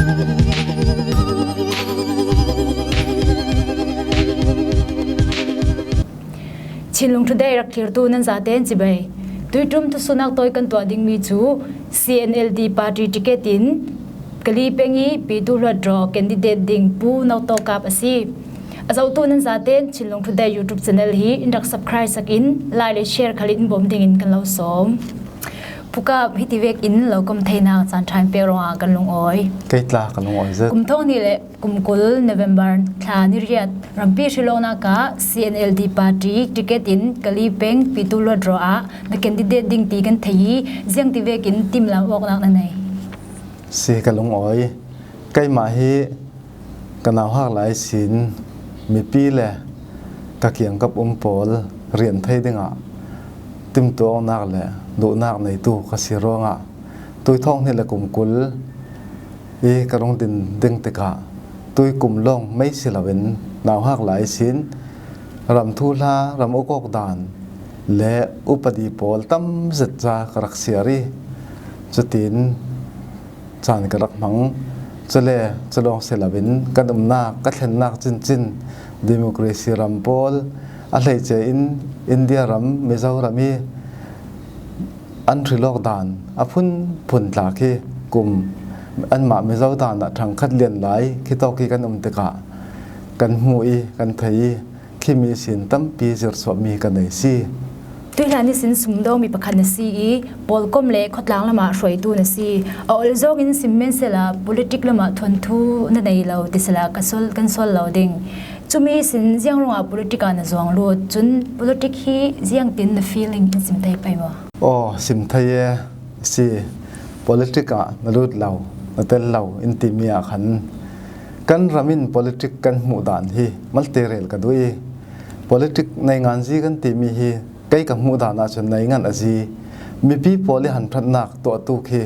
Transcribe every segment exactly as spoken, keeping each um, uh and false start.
Chinlung Today rak thlirtu nan zaten chibai. Tuiṭum thusunak tawi kan tuah dingmi cu C N L D party ticket in Kali peng i Pitu Hluttaw candidate ding Pu Noto Kap a si. A zohtu nan zaten Chinlung Today YouTube channel hi in rak subscribe sak in, like le share khal in bawm dingin kan lo sawm. Pu Kap, hiti vek in lo kom theinak caan ṭha in pek ruangah kan lungawi. Kei tla ka lungawi zet. Kum thawng hnih le kum kul November thla ni riat rampi hrilawknak ah C N L D party ticket in Kali peng Pitu Hluttaw ah na candidate ding ti kan thei i, ziangti vekin timhlamh awknak na nei? Si, ka lungawi. Keimah hi ka nauhak lai sin mipi le ka kiangkap um pawl rian thei dingah timtuah awknak le duhnak neitu ka si ruangah, tui thawng hnih le kum kul i ka rung din ding tikah, tui kum lawng mei si loin nauhak lai sin ram thuhla, ram uk awk dan le upadi pawl tam zet ca ka rak siar i, cutin caan ka rak hmang. Cule cu lawng si loin kan umnak, ka thlennak cincin democracy ram pawl, a hleice in India ram, Mizoram i an hrilawk dan a phunphun tlak hi kum anmah Mizo dan ah ṭhangkhat lian lai khitawk i kan um tikah kan hmu i kan thei i, khimi sin tampi zirsuahmi ka nei si. Tuihlan ihsin sumdawngmi pakhat na si i, pawlkom le khawtlang lamah hruaitu na si. A olh zawngin sim men sehla politik lamah thuanthu na nei lo ti sehla ka sual, kan sual lo ding. Cumi sin ziang ruangah politik ah na zuang lut? Cun politik hi ziangtin na feeling in sim thei pei maw? Aw, sim thei e. Si, politik ah na lut lo, na tel lo in timi ah khan kan ram in politik kan hmuh dan hi malte rel ka duh i, politik nainganzi kan timi hi kei ka hmuh dan ahcun naingan a zi, mipi pawl i hanṭhatnak tuahtu khi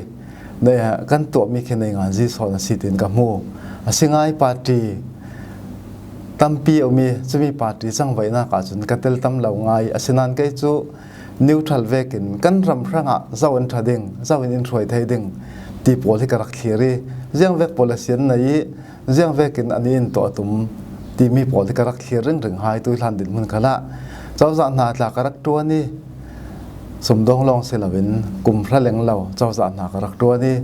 na, kan tuahmi khi nainganzi sawn a si tiin ka hmu. A si ngai, party tampi a um i, cumi party cangvaihnak ahcun ka tel tam lo ngai. Asinain kei cu neutral vekin kan ram hrangah zo an ṭha ding, zo in in hruai thei ding ti pawl hi ka rak thlir i, ziangvek policy an nei i, ziangvekin an in tuah a tum timi pawl hi ka rak thlir ringring hai. Tuihlan dinhmun khalah cozah hna tla ka rak ṭuan i, sumdawng lawng si loin kum hra leng lo cozah hna ka rak ṭuan i,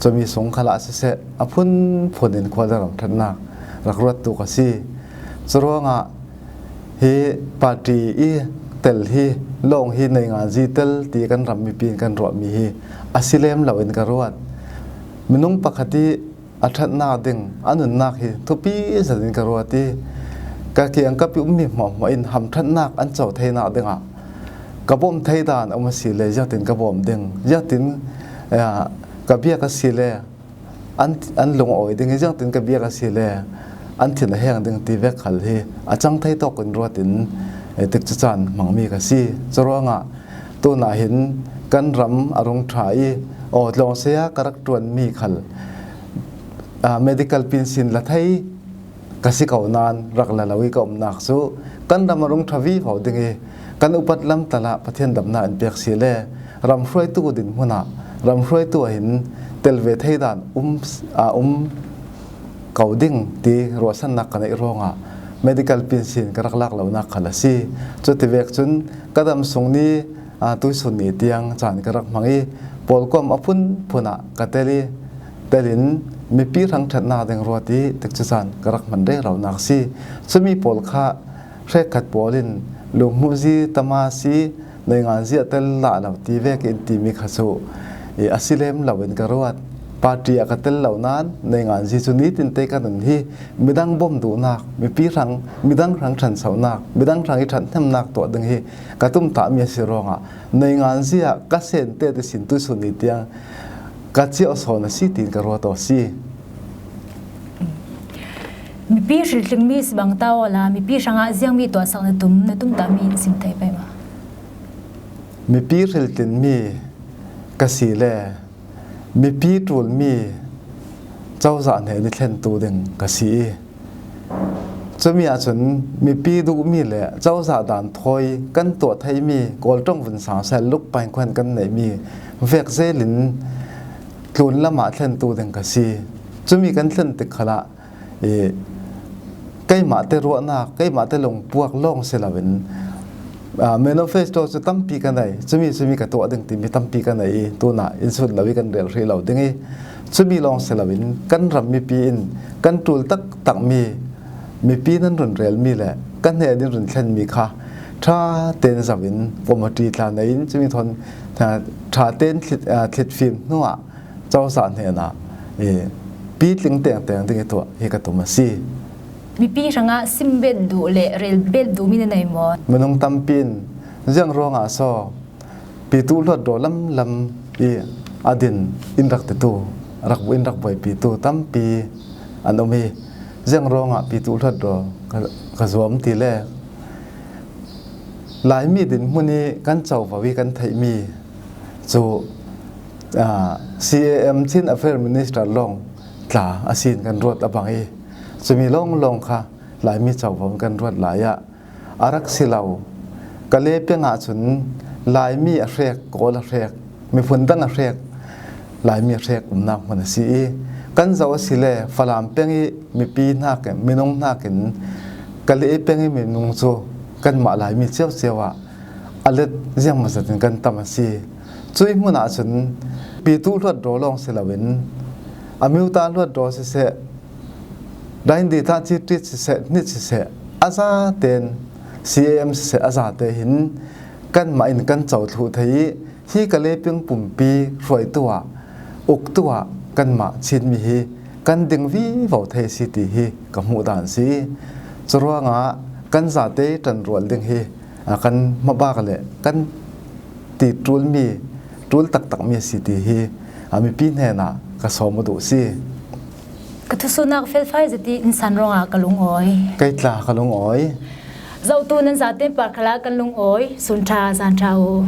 cumi sung khalah siseh, a phunphun in khua le ram ṭhatnak rak ruattu ka si. Curuangah hi party i tel hi, lawng hi nainganzi tel ti kan ram mipi in kan ruahmi hi a si lem lo in ka ruat. Minung pakhat i a ṭhatnak ding, a nunnak hi thupi zet in ka ruat i, ka kiangkap i ummi hmuahhmuah in hamṭhatnak an co theinak dingah ka bawm thei dan a um a si le, ziangtin ka bawm ding, ziangtin, eh, ka biak a si le, an, an lungawi ding i, ziangtin ka biak a si le an thin a heng ding ti vek khal hi a cang thei tawk in ruatin, eh, tikcu caan hmangmi ka si. Curuangah tunah hin kan ram a rung ṭha i, aw, tlawng saya ka rak ṭuanmi khal, ah, medical pinsin la thei ka si ko nain rak la lo i ka umnak cu kan ram a rung ṭha vivo ding i, kan upat lam talah Pathian damnak in pek si le, ram hruaitu dinhmun ah ram hruaitu ah hin tel ve thei dan um, aa, um ko ding ti ruahsannak ka neih ruangah medical pinsin ka rak lak lonak khal a si. Cuti vek cun ka dam sung ni, aa, tuisun ni tiang caan ka rak hmang i, pawlkom a phunphun ah ka tel i, telin mipi hrang ṭhatnak ding ruat i tikcu caan ka rak hman reronak si. Cumi pawl kha hrekkhat pawl in luhmuhzi, tamasi, nainganzi a tel lah lo ti vekin timi kha cu i a si lem lo in ka ruat. Party a ka tel lo nain nainganzi cu nitin te ka nun hi midang bawm duhnak, mipi hrang, midang hrang ṭhansonak, midang hrang i ṭhathnemnak tuah ding hi ka tumtahmi a si ruangah nainganzi ah ka sen te ti sin tuisun ni tiang ka ciah sawn a si tiin ka ruat aw si. Mipi hriltlingmi si bang ta awla, mipi hrangah ziangmi tuahsak na tum, na tumtahmi in sim thei pei maw? Mipi hriltlingmi ka si le mipi ṭulmi cozah hnen i thlentu ding ka si i, cumi ahcun mipi duhmi le cozah dan thawi kan tuah theimi Kawl ṭong vun sangsel luk painkuan kan neihmi vek zelin tlun lamah thlentu ding ka si. Cumi kan thlen tik khalah, i, keimahte ruahnak, keimahte lungpuak lawng si loin, aa, manifesto cu tampi ka nei. Cumi, cumi ka tuah ding timi tampi ka nei i, tunah in sut lo i kan rel hrih lo ding i, cumi lawng si loin kan ram mipi in kan ṭul taktakmi, mipi nan run relmi le kan hnen in run thlenmi kha ṭha tein zoh in committee tla nei in cumi thawn ṭha, ṭha tein thlit, aa, thlitfim hnuah cozah hnenah, i, pitling tengteng ding i tuah hi ka tum a si. Mipi hrangah sim bet duh le rel bet duhmi na nei maw? Minung tampi in ziang ruangah saw Pitu Hluttaw lamlam i a din in rak titu, rak, in rak buaipitu tampi an um hi. Ziang ruangah Pitu Hluttaw ka, ka zuam ti le Laimi dinhmun i kan covo i kan theihmi cu, aa, C A M, Chin Affairs Minister lawng tla a sin kan ruat a bang i, cumi lawnglawng kha Laimi covo in kan ruat lai ah a rak si lo. Kale peng ahcun Laimi a hrek, Kawl a hrek, miphun dang a hrek, Laimi a hrek umnak hmun a si i, kan zoh a si le Falam peng i mipi hnakin, minung hnakin Kale peng i minung cu kanmah Laimi ciocio ah a let ziangmazat in kan tam a si. Cui hmun ahcun Pitu Hluttaw lawng si loin, Amyotha Hluttaw siseh, Daindiṭha Citrit siseh, hnit siseh, a zaten C A M siseh, a zate hin kanmah in kan co thluh thei i, hi Kale peng pumpi hruaitu ah, uktu ah kanmah Chinmi hi kan ding vivo thei a si ti hi ka hmuh dan a si. Curuangah kan zate ṭanrual ding hi, a, kan hmabak le kan ti ṭulmi, ṭul taktakmi a si ti hi, a, mipi hnenah ka sawm aw duh a si. Ka thusuhnak felfai zet i in san ruangah ka lungawi. Kei tla ka lungawi. Zohtu nan zate parkhalah kan lungawi, sun ṭha, zan ṭha u.